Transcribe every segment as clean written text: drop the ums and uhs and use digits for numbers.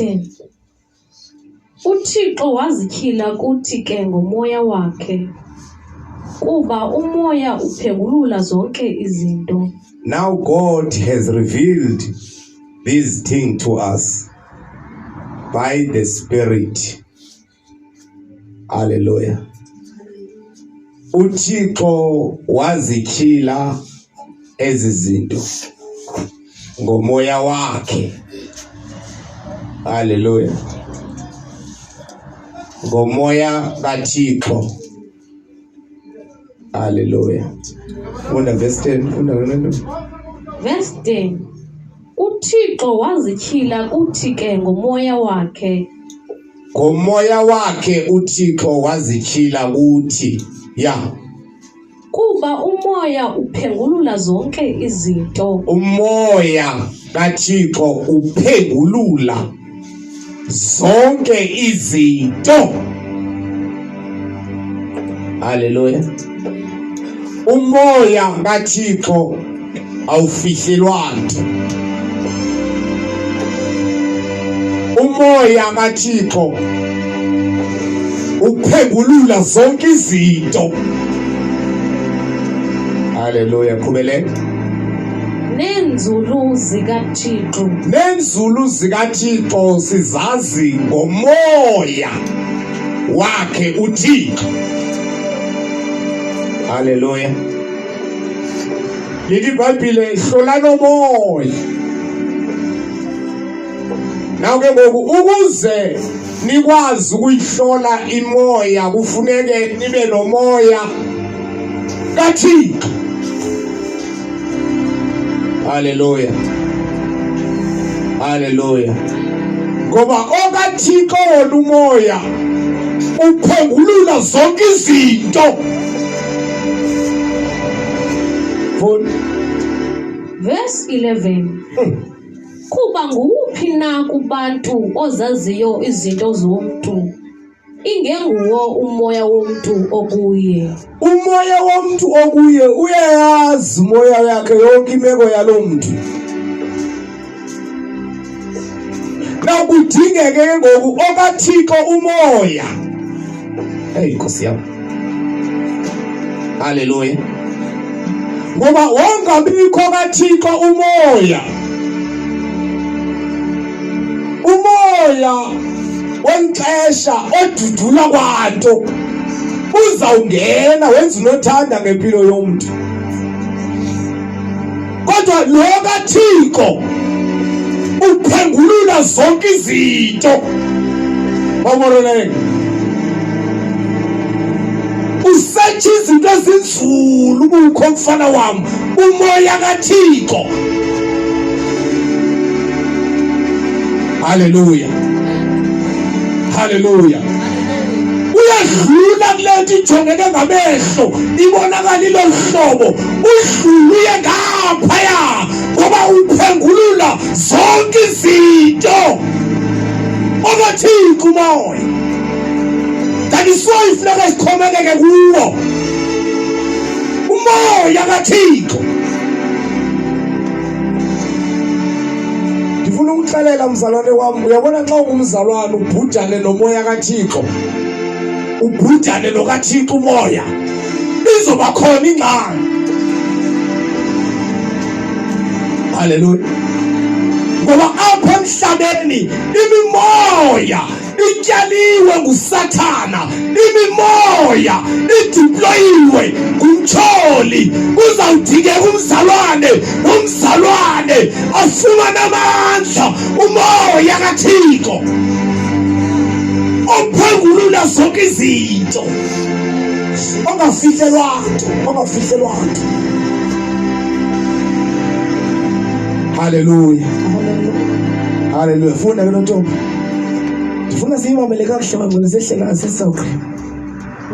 10. UThixo wazityhila kuthi ke ngoMoya wakhe, kuba uMoya uphengulula zonke izinto. Now God has revealed this thing to us by the Spirit. Hallelujah. UThixo wazityhila ezi zinto ngomoya wakhe. Hallelujah. Ngomoya kaThixo. Hallelujah. Funda verse 10, funda lento. Verse 10. UThixo wazityhila kuthi ke ngomoya wakhe. Ngomoya wakhe uThixo wazityhila kuthi. Ya. Kuba umoya uphengulula zonke izinto. Umoya kaThixo uphengulula zonke izinto. Haleluya. Umoya kaThixo awufihlelwa nto. Umoya kaThixo uphengulula zonke izinto. Haleluya, qhubeleka. Neenzulu zikaThixo. Neenzulu zikaThixo sizazi ngomoya wakhe uThixo. Haleluya. Lithi iBhayibhile hlolani omoya. Naw ke ngoku ukuze nikwazi ukuyihlola imoya kufuneke nibe nomoya kaThixo. Haleluya. Haleluya. Ngoba okaThixo wona umoya uphengulula zonke izinto. Funda. Verse 11. Kuba nguwuphi na kubantu ozaziyo izinto zomntu, ingenguwo umoya womntu okuye? Umoya womntu okuye uyayazi umoya yakhe yonke imeko yalo mntu. Nakudingeke ke ngoku okaThixo umoya. Hey Nkosi yam. Haleluya. Ngoba wongabikho kaThixo umoya. Umoya wenxesha odudula kwanto uzawungena wenza unothanda ngempilo yomntu. Kodwa lo kaThixo uphengulula zonke izinto. Bamoreleng. Usetsha izinto ezinzulu ubukho mfana wami umoya kaThixo. Haleluya. Haleluya. Uyadlula kule nto ijongeke ngamehlo ibonakala ilolu hlobo udlula uye ngaphaya ngoba uphengulula zonke izinto okaThixo umoya. That is why funeka sixhomekeke kuwo umoya kaThixo. Ndifuna ukuxelela mzalwane wam, uyabona xa ungumzalwane ubhudane nomoya kaThixo, ubhudane nokaThixo umoya, izoba khona ingxaki. Haleluya. Ngoba apha emhlabeni imimoya ityaliwe nguSathana, imimoya idiployiwe ngumtyholi. Kuzawudingeka umzalwane nomzalwane afumane amandla umoya kaThixo ophengulula zonke izinto, ongafihlelwa nto, ongafihlelwa nto. Haleluya, haleluya. Funda ke nontombi. Ndifuna siyimamele kakuhle bangcwele sehlela sesizawugqiba.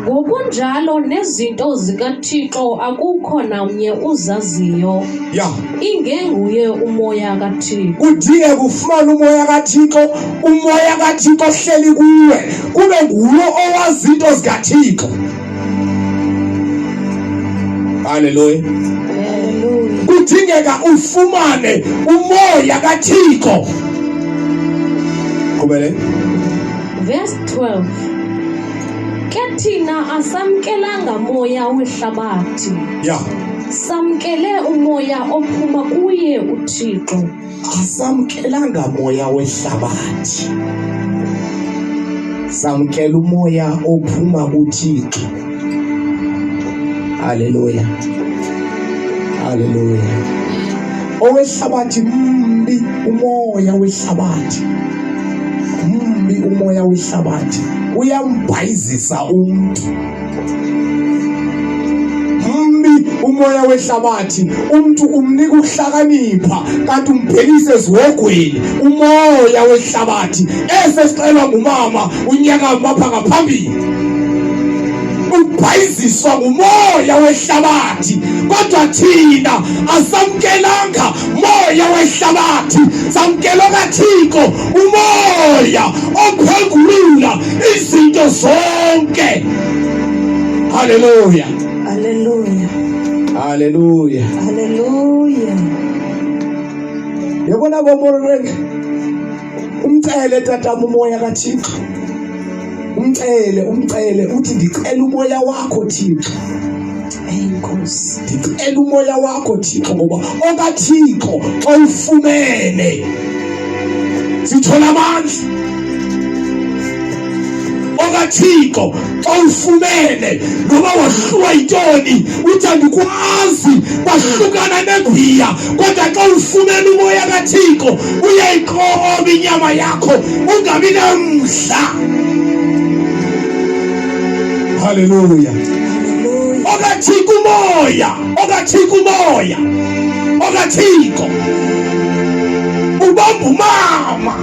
Ngokunjalo nezinto zikaThixo akukho namnye uzaziyo. Ya. Ingenguye umoya kaThixo. Kudinge kufumana umoya kaThixo, umoya kaThixo ohleli kuwe, kube nguwo owazi into zikaThixo. Haleluya. Kudingeka ufumane umoya kaThixo. Qhubele. Verse 12. Ke thina asamkelanga moya wehlabathi. Yeah. Samkele umoya ophuma kuye uThixo. Asamkelanga moya wehlabathi. Samkela umoya ophuma kuThixo. Haleluya. Haleluya. Owehlabathi mbi umoya wehlabathi. Mbi umoya wehlabathi. Uyambhayizisa umuntu. Mbi umoya wehlabathi. Umuntu umnika ukuhlakanipha kanti umbhekise ezihogweni. Umoya wehlabathi esesixelwa ngumama unyaka mapha ngaphambili. Ubhayiziswa ngumoya wehlabathi kodwa thina asamkelanga moya wehlabathi samkelwa kaThixo umoya ophengulula izinto zonke. Haleluya, haleluya, haleluya, haleluya. Yabona bomoreng umcele tatam umoya kaThixo, umcele, umcele uthi ndicela umoya wakho Thixo. Enkosi, ndicela umoya wakho Thixo, ngoba okaThixo xa ufumene sithola amandla. OkaThixo xa ufumene noba wahlulwa yintoni uthi andikwazi, kwahlukana negwiya, kodwa xa ufumene umoya kaThixo uyayiqoba inyama yakho ungabi namdla. Haleluya. Okathixo umoya, okathixo umoya, okathixo ubamba umama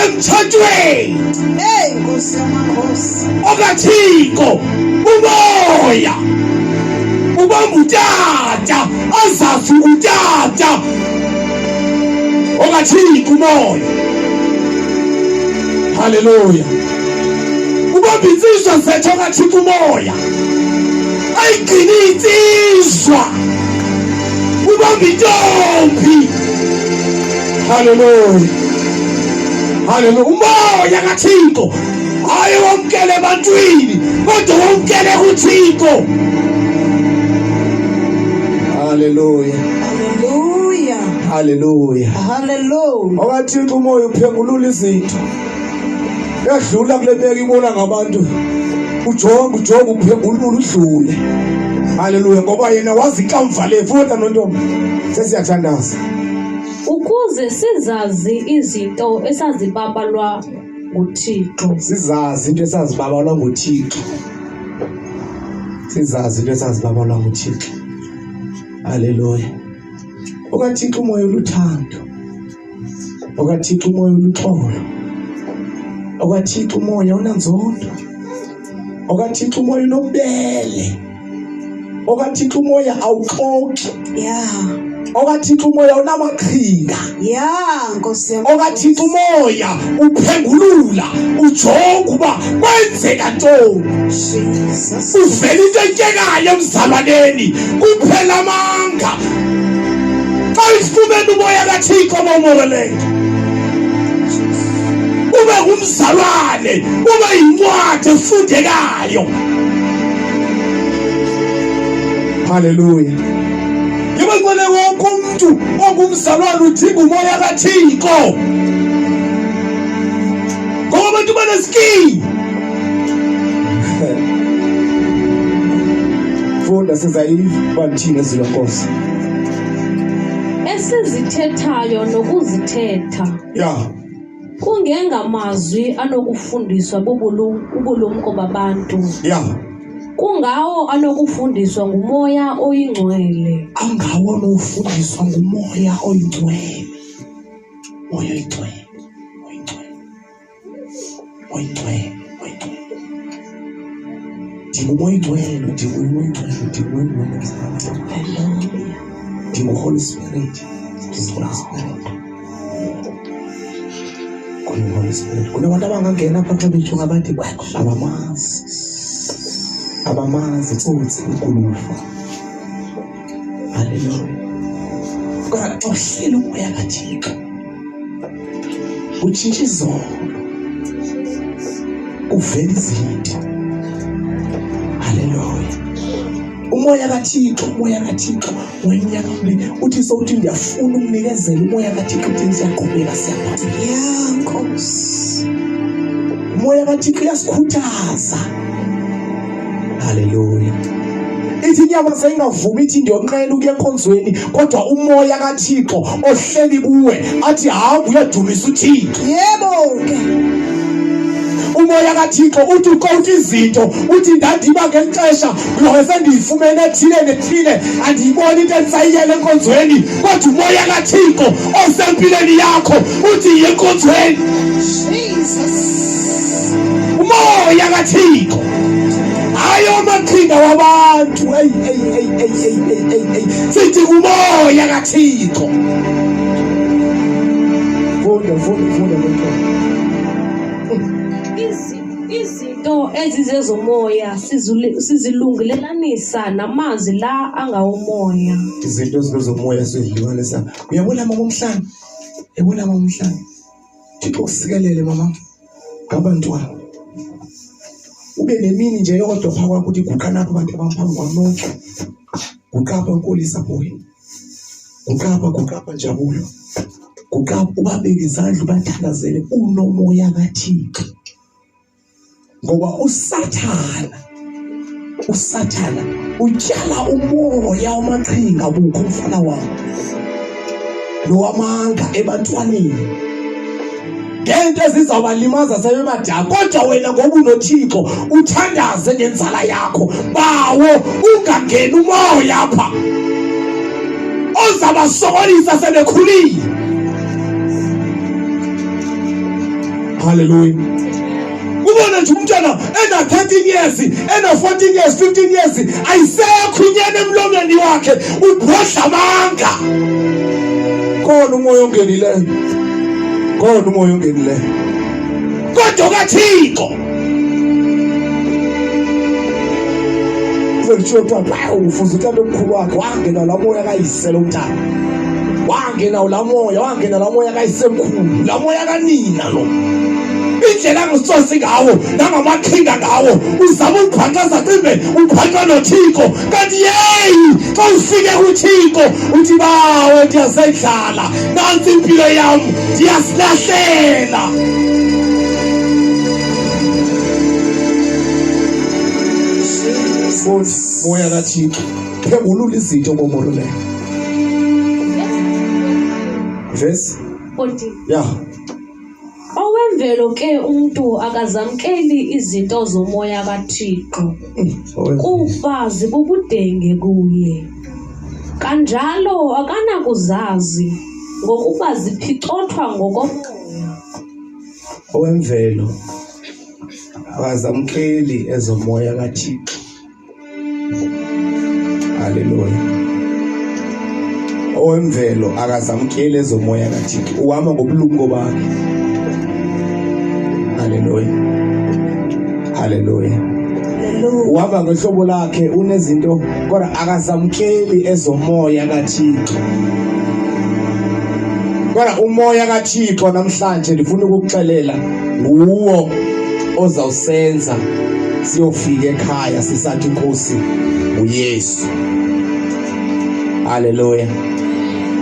emtshatweni. Hey Nkosi yamakhosi. Okathixo umoya ubamba utata azazi utata okathixo umoya. Haleluya. Ubamba insizwa zethu okathixo umoya, ayigcine insizwa, ubamba intombi. Haleluya, haleluya. Umoya kaThixo hayi wamkele ebantwini kodwa wamkele kuThixo. Haleluya, haleluya, haleluya, haleluya. OkaThixo umoya uphengulula izinto. Yadlula kule meko ibona ngabantu, ujonge, ujonge, uphengulula udlule. Haleluya, ngoba yena wazi ikamva lethu. Funda nontombi, sesiyathandaza. Ukuze sizazi izinto esazibabalwa nguThixo. Sizazi into esazibabalwa nguThixo. Sizazi into esazibabalwa nguThixo. Haleluya. OkaThixo umoya oluthando. OkaThixo umoya oluxolo. OkaThixo umoya unanzondo. OkaThixo umoya unobubele. OkaThixo umoya awuxoki. Yeah. OkaThixo umoya unamaqhinga. Yeah, Nkosi yam. OkaThixo umoya uphengulula ujonga uba kwenzeka ntoni. Jesus. Uvela into etyekayo emzalwaneni kuphela amanga. Xa ifumene umoya kaThixo bomoreleng ube ngumzalwane, ube yincwadi efundekayo. Haleluya. Yabangcwele, wonke umntu ongumzalwane udinga umoya kaThixo, ngoba abantu banesikini. Funda sizayiva uba lithini izwi lenkosi. Esizithethayo nokuzithetha. Ya. Kungengamazwi anokufundiswa bubulumko babantu. Ya. Kungawo anokufundiswa nguMoya oyiNgcwele. Angawo anokufundiswa nguMoya oyiNgcwele. Moya oyiNgcwele. Oyingcwele. Oyingcwele. Oyingcwele. Ndingumoya oyingcwele, ndingumoya oyingcwele, ndingumoya oyingcwele. Hallelujah. Ndingu-Holy Spirit. Ndingu-Holy Spirit. Kuno-Holy Spirit. Kunabantu abangangena apha xa bejonga bathi abamazi. Abamazi tsotsi ukulufa. Haleluya. Kodwa xa uhleli umoya kaThixo. Utshintsha izolo. Kuvela izinto. Haleluya. Umoya kaThixo, umoya kaThixo weminyaka mibili uthi sowuthi ndiyafuna ukunikezela umoya kaThixo uthi siyaqhubeka siyaphambili. Yeah, Nkosi. Umoya kaThixo uyasikhuthaza. Haleluya. Ithi inyama seyingavumi ithi ndiyonqena ukuya enkonzweni kodwa umoya kaThixo ohleli kuwe athi hamba uyodumisa uThixo. Yebo ke. Umoya kaThixo uthi uqowuta izinto uthi ndandiba ngeli xesha lohe sendiyifumene ethile nethile andiyiboni into endisayiyele enkonzweni kodwa umoya kaThixo osempilweni yakho uthi yiye enkonzweni. Jesus. Umoya kaThixo hayi amaqhinga wabantu ey ey ey ey ey ey ey ey sithi umoya kaThixo funda funda funda lento Izinto ezizezomoya sizilungelelanisa namazwi la angawomoya. Izinto ezizezomoya sizilungelanisa. Uyabona mama umhlanga? Uyabona mama umhlanga? Thixo usikelele mama ngabantwana. Ube nemini nje yodwa phaa kwakho uthi guqa napha abantu abaphambi kwam nonke. Guqa apha nkolisa boy. Guqa apha guqa apha njabulo. Guqa apha ubabeke izandla ubathandazele unomoya kaThixo. Ngoba uSathana uSathana utyala umoya wamaqhinga bukho mfana wam nowamanga ebantwaneni ngento ezizawubalimaza sebebadala kodwa wena ngoba unothixo uthandaze ngenzala yakho bawo ungangeni umoya apha ozabasokolisa sebekhulile haleluya ubona nje umntwana ena-13 years ena-14 years 15 years ayisekho inyana emlonyeni wakhe ubhodla amanga khona umoya ongenileyo khona umoya ongenileyo kodwa kathixo kuzolishiwo kuthiwa hawu ufuza utata omkhulu wakhe wangena la moya kayise lo mntana wangena la moya wangena la moya kayisemkhulu la moya kanina lo indlela angisose ngawo nangamaqhinga ngawo uzama ukubhanqaza cimbe ubhanqa nothixo kanti yeyi xa ufike kuthixo uthi bawo ndiyasendlala nantsi impilo yam ndiyasilahlela futhi moya kathixo phengulula izinto bomorulelo verse 14 yeah Owemvelo ke umntu akazamkeli izinto zomoya kaThixo, kuba zibubudenge kuye. Kanjalo akanakuzazi, ngokuba ziphicothwa ngokomoya. Owemvelo akazamkeli ezomoya kaThixo. Haleluya. Owemvelo akazamkeli ezomoya kaThixo, uhamba ngobulumko bakhe. Haleluya. Haleluya. Uhamba ngehlobo lakhe unezinto kodwa akazamkeli ezomoya kaThixo. Kodwa umoya kaThixo namhlanje ndifuna ukukuxelela nguwo ozawusenza siyofika ekhaya sisathi inkosi uYesu. Haleluya.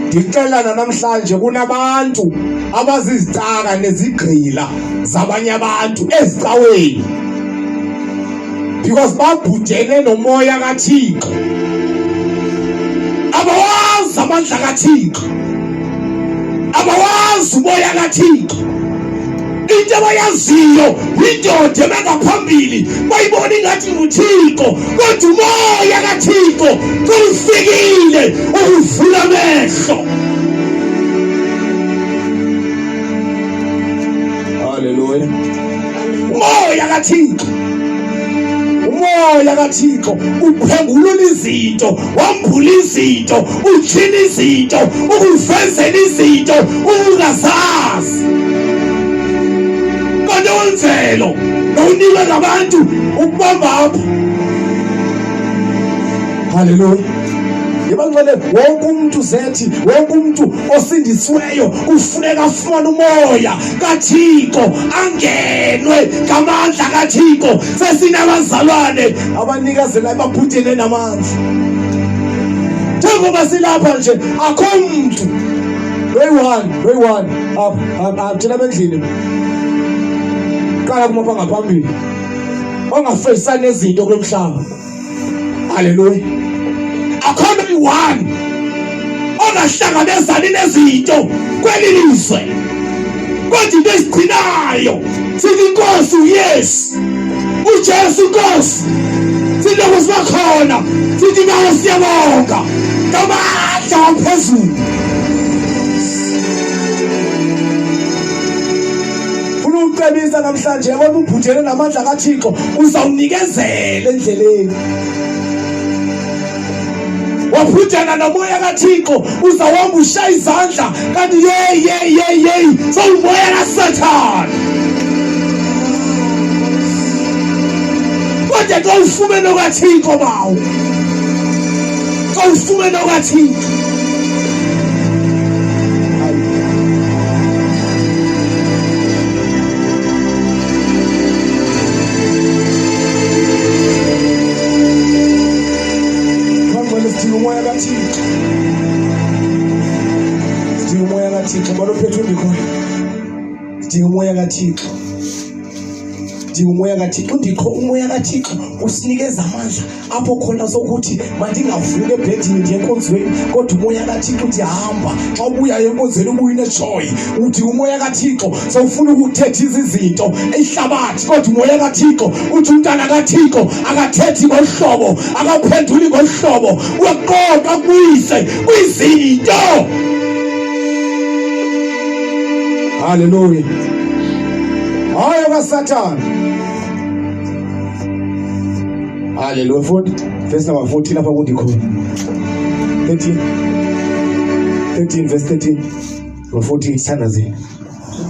Ndixelana namhlanje kunabantu abazizicaka nezigqila zabanye abantu ezicaweni because babhudene nomoya kaThixo. Abawazi amandla kaThixo. Abawazi umoya kaThixo. Into abayaziyo yindoda ebengaphambili bayibona ingathi nguThixo kodwa umoya kaThixo ufikile ukuvula amehlo. Haleluya. Umoya kaThixo umoya kaThixo uphengulula izinto wambula izinto utyhila izinto ukuvezela izinto ungazazi kanti wemvelo nowunikwe ngabantu ukubamba apho haleluya. Yebangcwele wonke umuntu zethi wonke umuntu osindisiweyo kufuneka afumane umoya kaThixo angenwe ngamandla kaThixo. Sesinabazalwane abanikezela ababhudene namandla. Njengoba silapha nje akho muntu loyi-one loyi-one apha thina bendlini qala kumapha ngaphambili ongafeyisani nezinto kulo mhlaba. Haleluya. Akhona uyi-one ongahlangabezani nezinto kweli lizwe kodwa into esigcinayo sithi inkosi uYesu uJesu inkosi silokhu sibakhona sithi nawe siyabonga ngamandla waphezulu funa ukucebisa namhlanje yabona ubhujele namandla kaThixo uzawunikezela endleleni waphujana nomoya kaThixo uzawuhamba ushaya izandla kanti yeyi yeyi yeyi yeyi sowumoya kaSathane kodwa xa ufumene okaThixo bawo xa ufumene okaThixo Bangcwele sidinga umoya kaThixo. Sidinga umoya kaThixo balophethe undikhoyo. Sidinga umoya kaThixo. Sidinga umoya kaThixo. Undikho umoya kaThixo usinikeza amandla apho khona sokuthi mandingavuki ebhedini ndiye enkonzweni kodwa umoya kathixo uthi hamba xa ubuyayo enkonzweni ubuye unejoyi uthi umoya kathixo sewufuna ukuthetha izinto ihlabathi kodwa umoya kathixo uthi umntana kathixo akathethi ngolu hlobo akaphenduli ngolu hlobo uyaqoqa akubuyise kwizinto. Haleluya. Hayi kaSathane. Haleluya fundi. Verse number 14 lapha kundikhona. 13. 13 verse 13. No 14 sithandazile.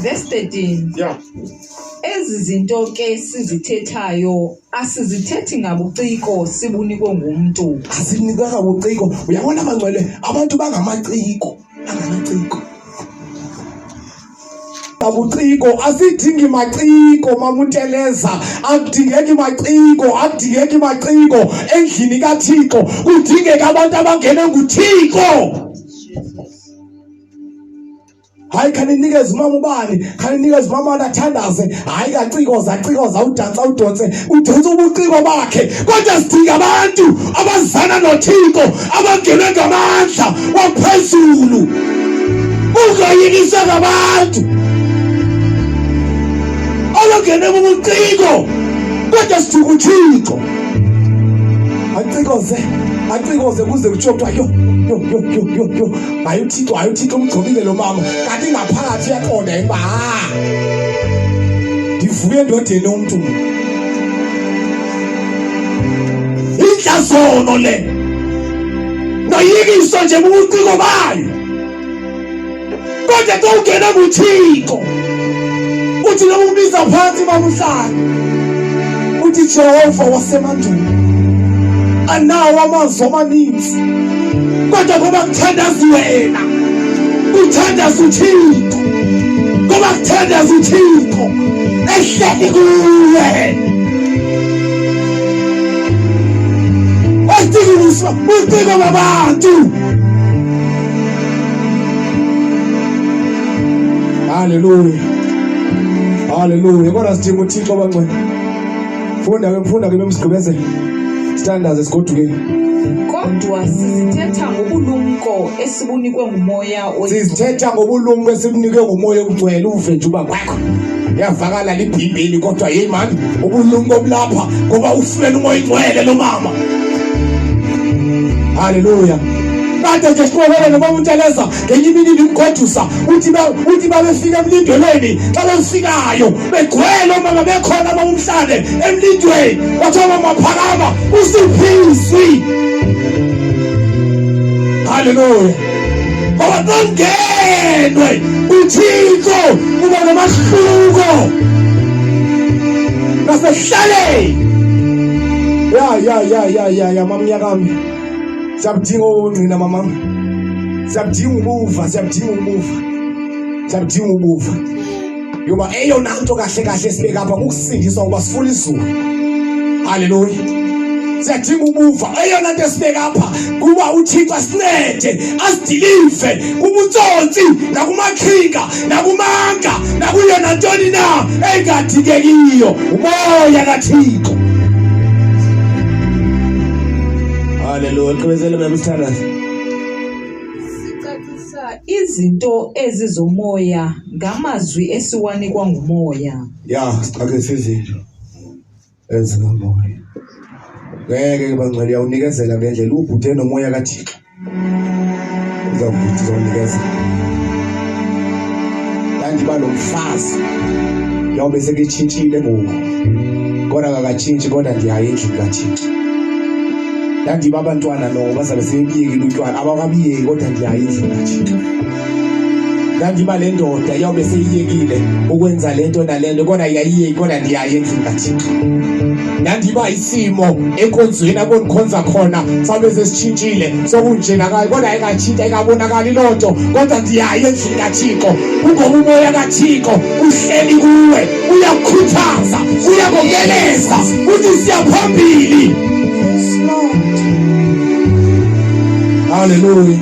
Verse 13. Yeah. Ezi zinto ke sizithethayo asizithethi ngabuciko sibunikwe ngumntu. Asinikwe ngabuciko. Uyabona bangcwele abantu bangamaciko, bangamaciko. Abuciko asidingi maciko mamunteleza akudingeki maciko akudingeki maciko endlini kaThixo kudingeka abantu abangene nguThixo. Hayi khaninikeze umama ubani khaninikeze umama athandaze hayi kacikoza cikoza udansa udonse udonse ubuciko bakhe kodwa sidinga abantu abazana noThixo abangenwe ngamandla waphezulu ungoyikiswa ngabantu abangene kubuciko kodwa sidinga uThixo acikoze acikoze kuze kuthiwe kuthiwa yo yo yo yo yo yo hayi uthixo hayi uthixo umgcobile lo mama kanti ngaphakathi uyaqonda yena uba ha ndivuye endodeni umntu indlazono le noyikiso nje bubuciko bayo kodwa xa ungena kuthixo uthi noma ubiza phansi babuhlala uthi Jehova wasemandulo anawo amazwi amaninzi kodwa ngoba kuthandaza wena kuthandaza uThixo ngoba kuthandaza uThixo ehleli kuwe Uciko uciko babantu Haleluya. Haleluya. Kodwa sidinga uThixo bangcwele. Funda ke funda ke bemsigqibezele. Sithandaze sigoduke. Kodwa sizithetha ngobulumko esibunikwe ngumoya oyingcwele. Sizithetha ngobulumko esibunikwe ngumoya ogcwele uve nje uba kwakho. Yavakala libhimbili kodwa hey man ubulumko obulapha ngoba ufumene umoya ingcwele lo mama. Haleluya. Kade nje siqokele noma uNteleza ngenye imini ndimgodusa uthi uthi babefika emlindelweni xa befikayo begcwele omama bekhona bawumhlane emlindweni kwathiwa mama phakama usiphiswi haleluya ngoba xa ungenwe uthixo uba nomahluko nasekuhlaleni ya ya ya ya ya ya mamnyakami. Siyabudinga obungqina mama. Siyabudinga ubuva, siyabudinga ubuva. Siyabudinga ubuva. Yoba eyona nto kahle kahle sibeka apha kukusindiswa ngoba sifuna izulu. Haleluya. Siyadinga ubuva. Eyona nto esibeka apha kuba uThixo asincede, asidilive kubutsotsi nakumaqhinga nakumanga nakuyo nantoni na engadingekiyo umoya kaThixo. Haleluya. Qhubezele mama sithandaze. Sicacisa izinto ezizomoya ngamazwi esiwanikwa ngumoya. Ya, sicacisa izinto ezikamoya. Ngeke ke bangcwele uyawunikezela ngendlela ubhude nomoya kaThixo. Uzawubhuda uzawunikezela. Ndandiba lo mfazi yawube seketshintshile ngoku. Kodwa akakatshintshi kodwa ndiyaya endlini kaThixo. Ndandiba abantwana noko bazabe sebebiyekile utywala abakabiyeki kodwa ndiyaya endlini kaThixo. Ndandiba le ndoda iyawube seyiyekile ukwenza le nto nale nto kodwa yayiyeki kodwa ndiyaya endlini kaThixo. Ndandiba isimo enkonzweni apho ndikhonza khona sabe sesitshintshile sokunjenakayo kodwa ayikatshintsha ayikabonakali loo nto kodwa ndiyaya endlini kaThixo. Kungoba umoya kaThixo uhleli kuwe uyakukhuthaza uyakomeleza uthi siyaphambili. Yes, Lord. Hallelujah.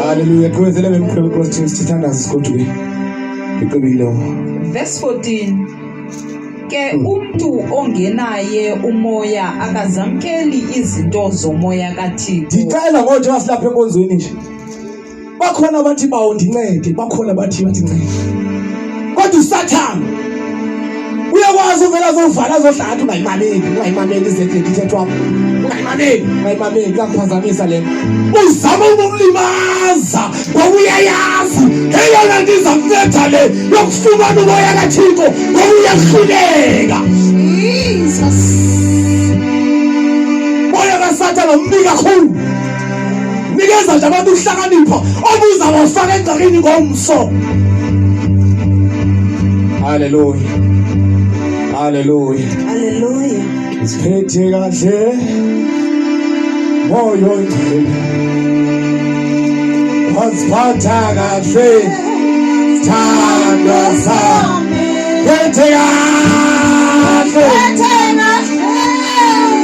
Hallelujah. Qhubezele bemkhulu Nkosi sithandaze sigoduke. Iqibile. Verse 14 Ke umntu ongenaye umoya akazamkeli izinto zomoya kaThixo. Ndicela ngoje wasilapha enkonzweni nje. Bakhona abathi bawo ndincede, bakhona abathi bathi ncede. Kodwa uSathane uyakwazi uvela azovala azohlala athi ungayimameli, ungayimameli izinto ethethwa apha. Ungayimameli, ungayimameli kuyakuphazamisa le nto. Uzama ukukulimaza ngoba uyayazi eyona nto iza kunceda le yokufumana umoya kaThixo ngoba uyahluleka. Jesus. Moya kaSathane mbi kakhulu. Nikeza nje abantu ukuhlakanipha obuza wafaka engxakini ngomso. Hallelujah. Hallelujah. Hallelujah. Siphethe kahle. Moyo ongcwele. Wasiphatha kahle. Sithandwa sami. Phethe kahle. Phethe kahle.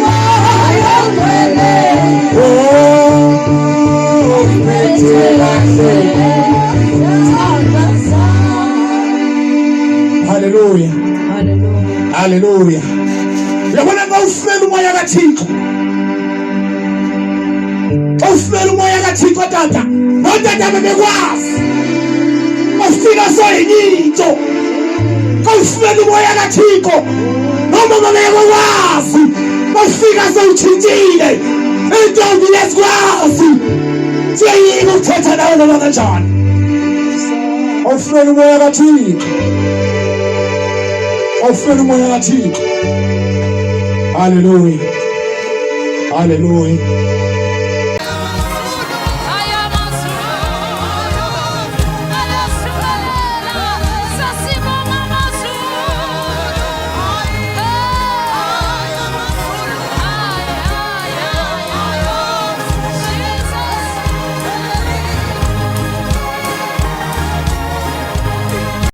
Moyo ongcwele. Oh, phethe kahle. Sithandwa sami. Hallelujah. Hallelujah. Hallelujah. Uyabona xa ufumene umoya kaThixo. Xa ufumene umoya kaThixo tata, nootata bebekwazi. Bafika soyenye into. Xa ufumene umoya kaThixo, noomama bebekwazi. Bafika sewutshintshile. Iintombi lezikwazi. Siyayika ukuthetha nawe noma kanjani. Awufumene umoya kaThixo. Awufumene umoya kaThixo. Hallelujah. Hallelujah.